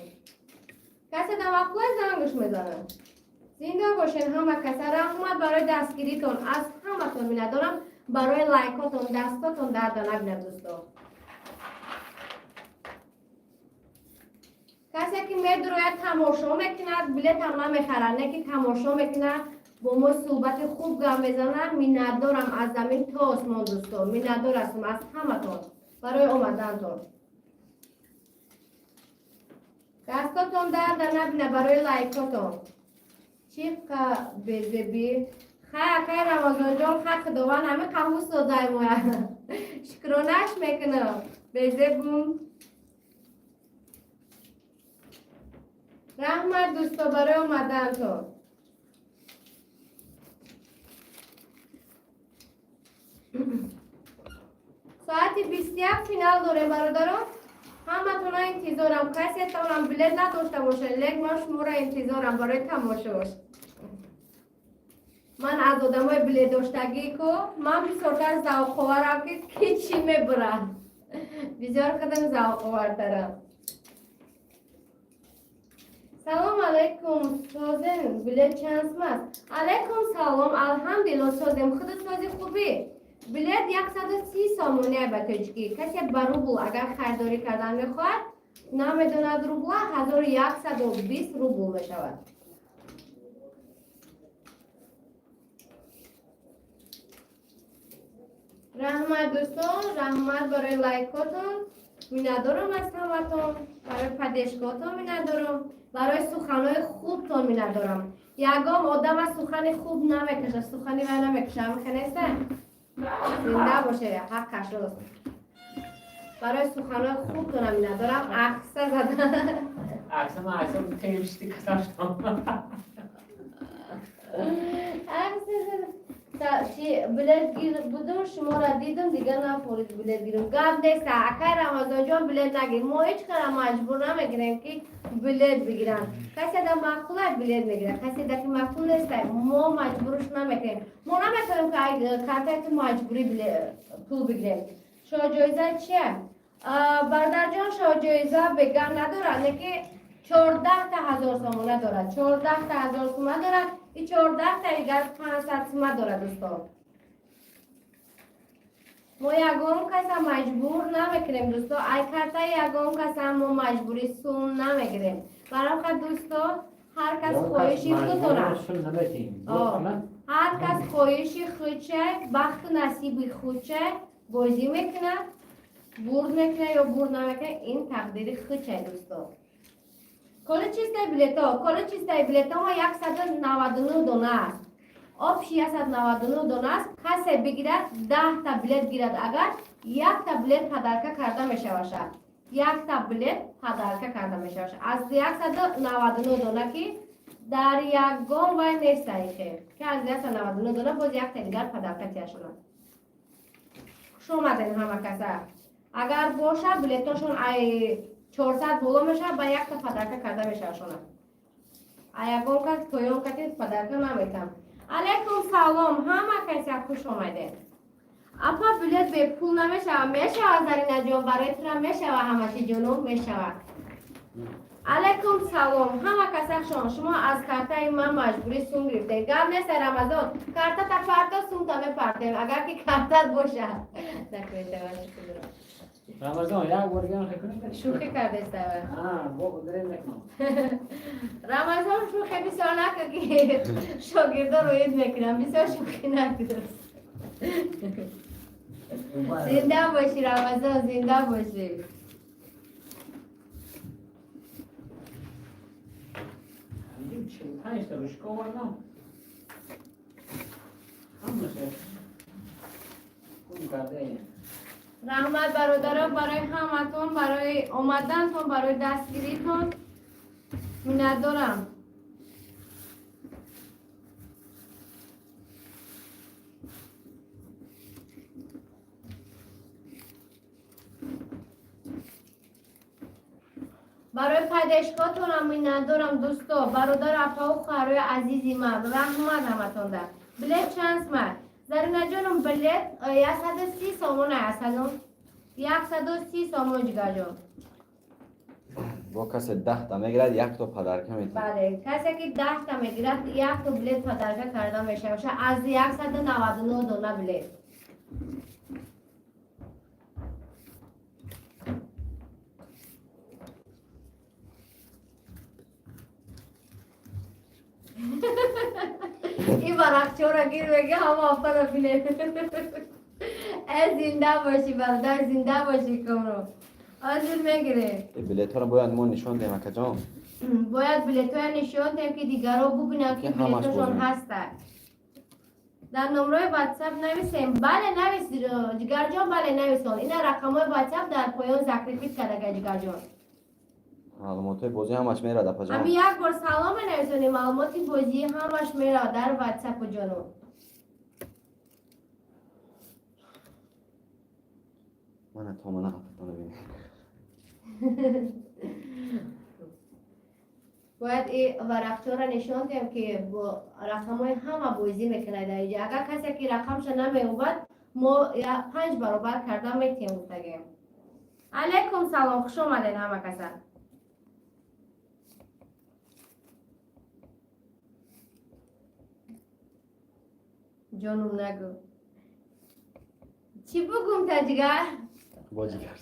Касе дар вақтҳои зангуш мезанад. Зинда бошен ҳама каса. Раҳмат барои дастгиритон, аз ҳаматон миннатдорам, барои лайкотон, дастотон дарда набинад, дӯсто. Касе ки медурояд, тамошо мекунад, билетам намехарад, не ки тамошо мекунад, бо мо суҳбати хуб гап мезанад, миннатдорам аз замин то осмон, дӯсто. Миннатдор ҳастам аз ҳаматон барои омадантон. Дастотон дарда набина барои лайкотон. Чӣ қа безебӣ? Хай, акай Рамазонҷон, хай, худованд ҳамин қаҳус додай моя. Шукронаш мекунам. Безебум. Раҳмат, дӯсто, барои омадантон. Соати 21 финал дорем, бародарон. Ҳаматона интизорам. Касетонам билет надошта бошад, лек ман шуморо интизорам барои тамошош. Ман аз одамои билетдоштагӣ ку ман бисёртар завқоварам, ки ки чӣ мебурад. Бисёр худам завқовартарам. Салом алейкум, созем, билет чанд сум аст? Алейкум салом, алҳамдулилло, созем, худат сози, хубӣ? Билет 130 сомония ба тоҷикӣ. Касе ба рубл агар харидорӣ кардан мехоҳад, намедонад рубла, 1120 рубл мешавад. Раҳмат, дӯстон, раҳмат барои лайкотон. Миннатдорам аз ҳаматон, барои поддержкаотон миннатдорам, барои суханҳои хубтон миннатдорам. Ягон одам аз сухани хуб намекашад, сухани вай намекашад. Ҳамихе неста? Зинда боше, ҳаққаш рост. Барои суханҳои хубтонам миннатдорам. Акса зада.
Акса ман акса темшти касаштам.
Акса зада. Чи билет гир будум, шуморо дидум, дигар нафорид билет гирум. Гап нест, акай Рамазонҷон, билет нагир. Мо ҳеҷ кара маҷбур намекунем, ки билет бигиранд. Касе да маъқулай, билет мегирад, касе да ки маъқул нестай, мо маҷбурш намекунем. Мо наметавонем, ки картаи ту маҷбурӣ пул бигирем. Шоҳҷоиза чия, бародарҷон? Шоҳҷоиза бегам надорад, не ки 14та ҳазор сомона дорад, 14та ҳазор сума дорад и 14та дигар 500 сума дорад. Дӯстон, мо ягон каса маҷбур намекунем. Дӯсто, ай картаи ягон каса мо маҷбурӣ сум намегирем. Барои дӯсто, Ҳар кас хоҳиши худ дорад. Ҳар кас хоҳиши худша, бахту насиби худша бозӣ мекунад, бурд мекунад ё бурд намекунад, ин тақдири худша, дӯсто. Количествои билетҳо, количествои билетҳо мо 199 дона аст. Общий 199 дона аст. Касе бигирад, 10-та билет гирад, агар якта билет подарка карда мешавашад. Якта билет подарка карда мешавашад. Аз 199 дона, ки дар ягон вай нестай хел. Ки аз 199 дона боз якта дигар подарка тияшонад. Хуш омадем ҳама каса. Агар бошад, билетошон ай 400 боло мешавад, ба якта подарка карда мешавашонад. А ягон кас поён кати подарка наметам. Алейкум салом, ҳама каса хуш омадед. Апа, билет бепул намешавад? Мешавад, Заринаҷон, барои тура мешавад, ҳамаши ҷону мешавад. Алейкум салом, ҳама каса шон. Шумо аз картаи ман маҷбурӣ сум гирифтед. Гап нест, Рамазон, картата парто, сумта мепартем, агар ки картат бошад. Накунед.
Рамазон, як бор дигар мехоҳӣ кунӣ?
Шӯхӣ кардестава.
Бо ударен мекунам.
Рамазон, шӯхӣ бисёр накун, ки шогирдо рӯид мекунам. Бисёр шӯхӣ накун. Зинда бошӣ, Рамазон, зинда бошӣ.
45-та ручка овардам. Ҳамаша гум кардаем.
Раҳмат, бародарон, барои ҳаматон, барои омадантон, барои дастгиритон миннатдорам. Барои пайдоишгоҳтонам миннатдорам, дӯсто, бародар, апаву хоҳарои азизи ман, раҳмат ҳаматонда. Билет чанд сумат, Заринаҷоном? Билет 130 сомон асалом, 130 сомон, ҷигарҷон.
Бо касе 10-та мегирад, якто подарка метиҳад.
Бале, касе ки 10-та мегирад, якто билет подарка карда мешавад аз 199 дона билет. Ин варақчора гир меги, ҳама ҳафтара билет. Э, зинда бошӣ, бародар, зинда бошӣ, комро ҳозир мегирем.
Билетҳоро бояд мо нишон диҳем, акаҷон.
Бояд билетҳоя нишон диҳем, ки дигарро бубинанд, ки
Ки ҳамаш
билетошон
бозӣ.
ҳастанд. Дар номрои ватсап нависем? Бале, навис, ҷигарҷон, бале, нависон. Ина рақамҳои ватсап дар поён закрепить кардага, ҷигарҷон.
Маълумотҳои бозӣ ҳамаш мерад, апаҷон.
Ами як бор салом менависонӣ, маълумоти бозӣ ҳамаш меравад дар ватсапу, ҷону.
Мана томана апатона бинед.
Бояд и варақчора нишон диҳем, ки бо рақамҳои ҳама бозӣ мекунад дар инҷа. Агар касе ки рақамша намеёбад, мо панҷ баробар карда метиҳем, гуфтагем. Алейкум салом, хуш омадед ҳама каса. Ҷонум, нагӯ, чӣ бугум та, ҷигар?
Бо ҷигар.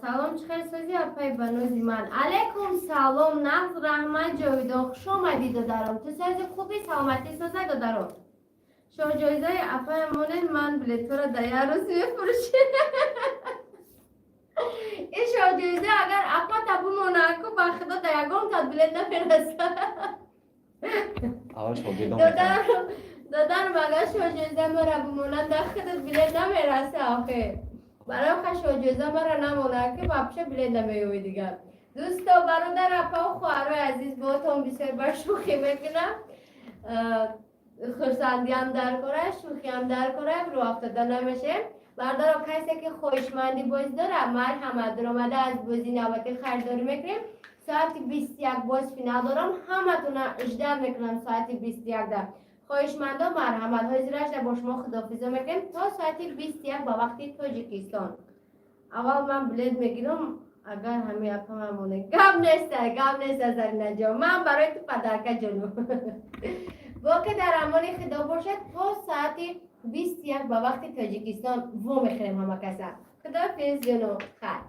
Салом, чӣ хел созӣ, апай банози ман? Алейкум салом, нағз, раҳмат, ҷовидон, хуш омадӣ, додаром. Ту сози, хуби, саломатӣ соза, додаром? Шоҳҷоизаи апая монед, ман билетҳоро дар як рӯз мефурӯшем. Ин шоҳҷоиза агар апата бимонад ку, ба худо, дар ягон та билет намерасад.
Аввал шогирдон мехоҳанд.
Додарам, агар шоҳҷоиза мара бимонад, дар худат билет намераса охе. Барои ха шоҳҷоиза мара намонад, ки вообще билет намеёбӣ дигар. Дӯсто, бародар, апаву хоҳарои азиз, боотон бисёр ба шӯхӣ мекунам. Хурсандиам дар кора, шӯхиам дар кора, рӯ афтода намешем. Бародаро, касе ки хоҳишманди бозӣ дорад, марҳамат, даромада аз бозӣ навбатӣ харидорӣ мекунем. Соати 21 боз финал дорам, ҳаматона ждать мекунам соати 21-да. Хоҳишмандо, марҳамат. Ҳозирашда бо шумо худофизо мекунем то соати 21 ба вақти Тоҷикистон. Аввал ман билет мегирам, агар ҳамин апа ман моне. Гап неста, гап неста, Заринаҷон, ман барои ту подарка, ҷону. Боқӣ дар амони Худо бошад, то соати 21 ба вақти Тоҷикистон вомехӯрем ҳама каса. Худофиз, ҷону хайр.